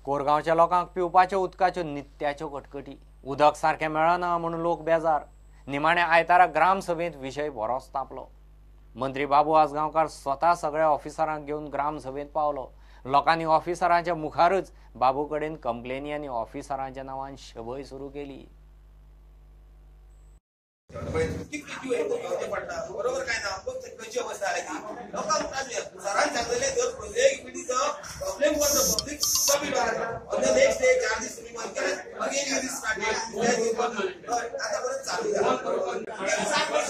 कोरगांवच्या लोकांक पिवपाच्यो उदकाच्यो नित्याच्यो कटकटी. उदक सारकें मेळना म्हणून लोक बेजार. निमाणे आयतारा ग्रामसभेंत विशय बरोच तापलो. मंत्री बाबू आजगांवकार स्वता सगळ्या ऑफिसरांक घेवन ग्रामसभेंत पावलो. लोकांनी ऑफिसरांच्या मुखारच बाबू कडेन कंप्लेनी आनी ऑफिसरांच्या नांवान शबय सुरू केली. बरोबर काय ना खंयची अवस्था आल्या ती लोकांक त्रास. सरान सांगलेले जर project problem public submit on the next day 4 दीस तुम्ही बंद केले, अगेन you this start आता परत चालू झाला. 7 वर्ष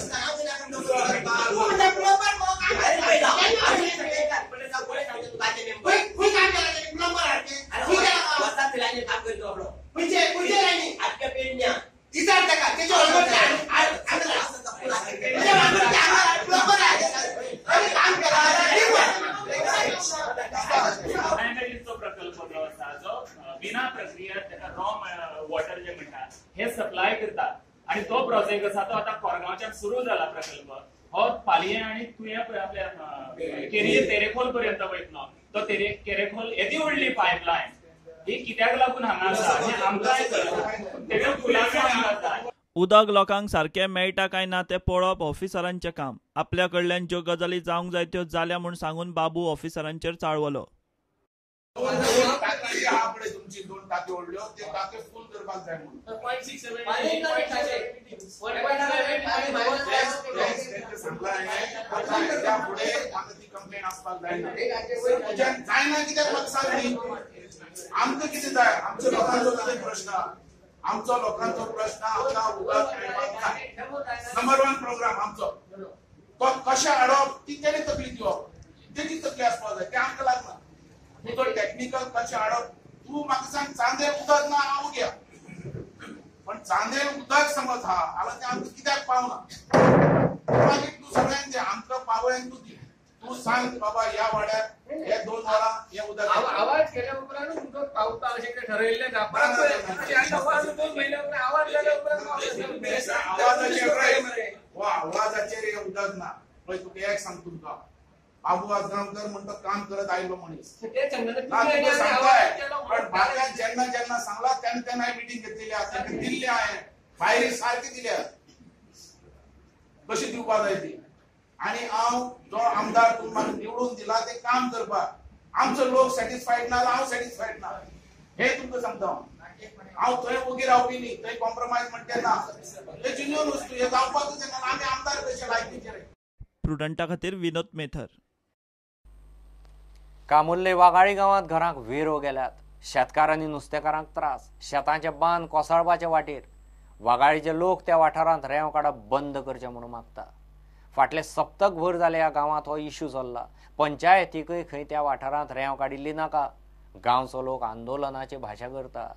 प्रकल्प जो आसा जो बिना प्रक्रिया ताका रॉ वॉटर जे म्हणटा हे सप्लाय करता आणि तो प्रोजेक्ट आसा तो आता कोरगांवच्यान सुरू जाला प्रकल्प. हो पालयें आनी तुयें आपल्या केरी तेरेखोल पर्यंत वयतलो. तो तेरेखोल येदी व्हडली पायपलायन ही कित्याक लागून हांगा आसा हें आमकांय तेजे खुलासो आमकां जाय. उदक लोकांक सारकें मेळटा काय ना तें पळोवप ऑफिसरांचें काम. आपल्या कडल्यान ज्यो गजाली जावंक जाय त्यो जाल्या म्हूण सांगून बाबू ऑफिसरांचेर चाळवलो. तुमची 2 टाक्यो ओडल्यो ते टाक्यो फूल करपाक जाय म्हणून सांगला. फुडें आतां ती कंप्लेन आसपाक जायना. जायना कित्याक म्हाका सांग न्ही. आमकां कितें जाय? आमच्या लोकांचो कितें प्रश्न? आमचो लोकांचो प्रश्न आमकां उदक मेळपाक जाय. नंबर 1 प्रोग्राम आमचो तो कशें हाडप ती तेणी तकली दिवप, तेजी तकली आसपाक जाय. तें आमकां लागना. तूं तो टेक्निकल कशें हाडप तूं म्हाका सांग. चांदेल उदक ना हांव घ्या, पण चांदेल उदक समज हा जाल्यार तें आमकां कित्याक पावना? मागीर तूं सगळ्यांक आमकां पावय तूं दी. तूं सांग बाबा ह्या वाड्यार हे 2 वरां हे उदक आवाज केल्या उपरांत उदक पावता अशें कितें ठरयल्लें ना. आवाजाचेर हे उदक ना. पळय तुका एक सांग तुमकां, बाबू आजगांवकर म्हणटा काम करत आयलो मनीस सांगताय, पण बाब्यान जेन्ना जेन्ना सांगला तेन्ना तेन्ना मिटींग घेतलेली आसा, दिल्ली हांवें फायरी सारकी दिल्या कशी दिवपा जाय ती. आनी हांव जो आमदार तूं म्हाका निवडून दिला ते काम करपाक आमचो लोक सॅटिस्फायड ना, हांव सॅटिस्फायड ना हे तुमकां सांगता. हांव थंय ओगी रावपी न्ही, थंय कॉम्प्रोमायज म्हणटे ना. ते जिन्यून वस्तू हे जावपाकूच जायना. आमी आमदार कशे लायकीचेर. प्रुडंटा खातीर विनोद मेथर. कामुर्ले वाघाळी गांवांत घरांक वेरो गेल्यात. शेतकारांनी नुस्तेकारांक त्रास. शेतांचे बांद कोसळपाचे वाटेर. वाघाळीचे लोक त्या वाठारांत रेंव काडप बंद करचें म्हणून मागता. फाटले सप्तकभर जाले ह्या गांवांत हो इश्यू चल्ला. पंचायतीकय खंय त्या वाठारांत रेंव काडिल्ली नाका. गांवचो लोक आंदोलनाची भाशा करता.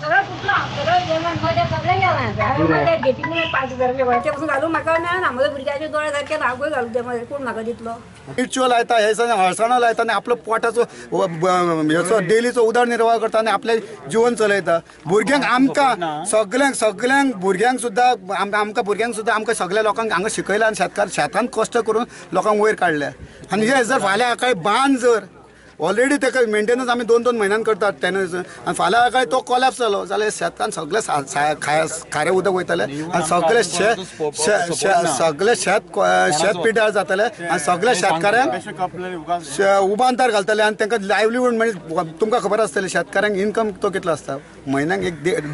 सगळं फुटला, सगळं गेला, सगळें गेलां. घेतिल्लें 5,000 ते पसून घालूं म्हाका मेळना. म्हज्या भुरग्याचे दोळे सारके हांव घालूं ते कोण म्हाका दितलो? मिरच्यो लायता, हे हळसाणां लायता आनी आपलो पोटाचो हेचो डेलीचो उदरनिर्वाह करता आनी आपलें जिवन चलयता. भुरग्यांक आमकां सगल्यांक सगल्यांक भुरग्यांक सुद्दां आमकां भुरग्यांक सुद्दां आमकां सगल्या लोकांक हांगा शिकयला आनी शेतकार शेतांत कश्ट करून लोकांक वयर काडल्या. आनी हे जर फाल्यां काय बांद जर ऑलरेडी ताका मेंटेनन्स आमी 2-2 म्हयन्यान करतात तेन्ना, आनी फाल्यां काय तो कोलॅप्स जालो जाल्यार शेतान सगळे खारें उदक वयतलें आनी सगळे सगळे शेत शेत पिड्यार जातलें आनी सगळ्या शेतकाऱ्यांक उबांतर घालतले आनी तांकां लायवलीहूड म्हणजे तुमकां खबर आसतलें शेतकाऱ्यांक इनकम तो कितलो आसता म्हयन्याक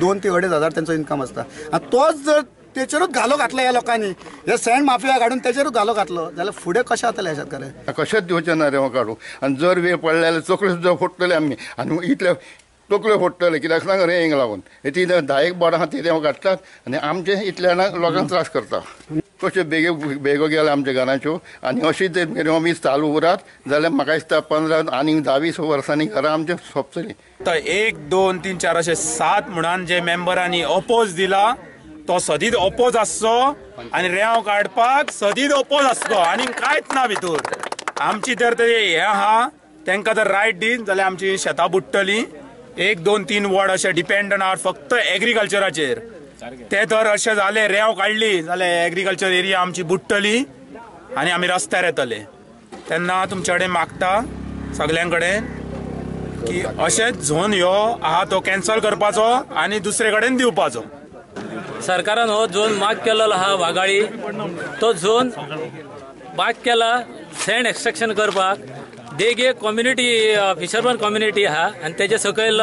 1-2 ते 2.5 हजार तेंचो इनकम आसता. आनी तोच जर तेचेरूच घालो घातला ह्या लोकांनी, हे सँड माफिया काडून तेचेरूच घालो घातलो जाल्यार फुडें कशें जातलें ह्या शेतकाऱ्यांक? कशेंच दिवचें ना रेंव काडूंक. आनी जर वेळ पडले जाल्यार तकल्यो सुद्दां फोडटले आमी. आनी इतले तकल्यो फोडटले कित्याक सांग रेंक लागून ती 10 बोडां आहा ती रेंव काडटात आनी आमचे इतल्या लोकांक त्रास करता. कशे बेगो बेगो गेले आमच्या घराच्यो. आनी अशी जर रेंव बी चालू उरात जाल्यार म्हाका दिसता 15 आनी 10-20 वर्सांनी घरां आमचें सोंपतलीं. 1 2 3 4 अशे 7 म्हणून जे मेंबरांनी अपोज दिला तो सदीत ओपोज आसचो आनी रेंव काडपाक सदीत ओपोज आसचो आनी कांयच ना भितर. आमची जर ते हे आहा तांकां जर रायट दीत जाल्यार आमची शेतां बुडटलीं. 1 2 3 वॉर्ड अशे डिपेंडंट आहात फक्त एग्रीकल्चराचेर. ते तर अशें जालें, रेंव काडली जाल्यार एग्रीकल्चर एरिया आमची बुडटली आनी आमी रस्त्यार येतले. तेन्ना तुमचे कडेन मागता सगल्यां कडेन की अशेंच झोन ह्यो आहा तो कॅन्सल करपाचो आनी दुसरे कडेन दिवपाचो. सरकारान हो झोन माग केल्लो आहा वागाळी, तो झोन माग केला सँड एक्स्ट्रॅक्शन करपाक. देगे कम्युनिटी फिशरमॅन कम्युनिटी आहा आनी तेजे सकयल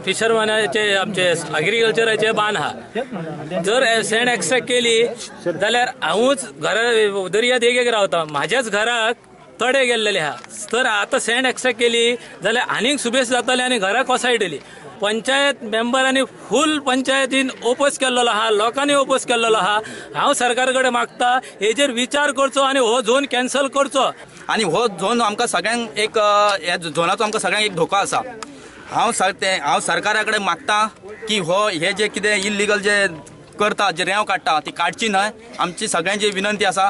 फिशरमॅनाचे आमचे एग्रीकल्चराचे बांद आहा. जर सँड एक्स्ट्रॅक्ट केली जाल्यार हांवूच घरा दर्या देगेक रावता, म्हाज्याच घराक तडे गेल्लेले आहा. तर आतां सँड एक्स्ट्रॅक्ट केली जाल्यार आनीक सुबेस जातले आनी घरां कोसळटली. पंचायत मेंबरांनी फूल पंचायतीन ओपोज केल्लो आहा, लोकांनी ओपोज केल्लो आहा. हांव सरकार कडेन मागता हेजेर विचार करचो आनी हो झोन कॅन्सल करचो. आनी हो झोन आमकां सगळ्यांक एक, ह्या झोनाचो आमकां सगळ्यांक एक धोको आसा. हांव सरकारा कडेन मागता की हो हे जे कितें इल्लिगल जे करता, जे रेंव काडटा ती काडची न्हय, आमची सगळ्यांची विनंती आसा.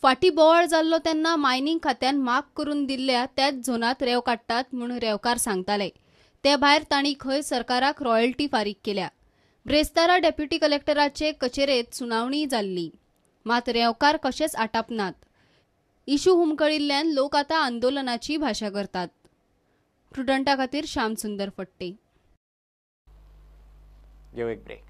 फाटी बोवाळ जाल्लो तेन्ना मायनिंग खात्यान माग करून दिल्ल्या त्याच झोनात रेंव काडटात म्हूण रेंवकार सांगताले. ते भायर तांणी खंय सरकाराक रॉयल्टी फारीक केल्या. ब्रेस्तारा डेप्युटी कलेक्टराचे कचेरेत सुनावणी जाल्ली, मात रेंवकार कशेच आटापनात. इशू हुमकळिल्ल्यान लोक आतां आंदोलनाची भाशा करतात. प्रुडंटा खातीर श्याम सुंदर फट्टे. घेऊ एक ब्रेक.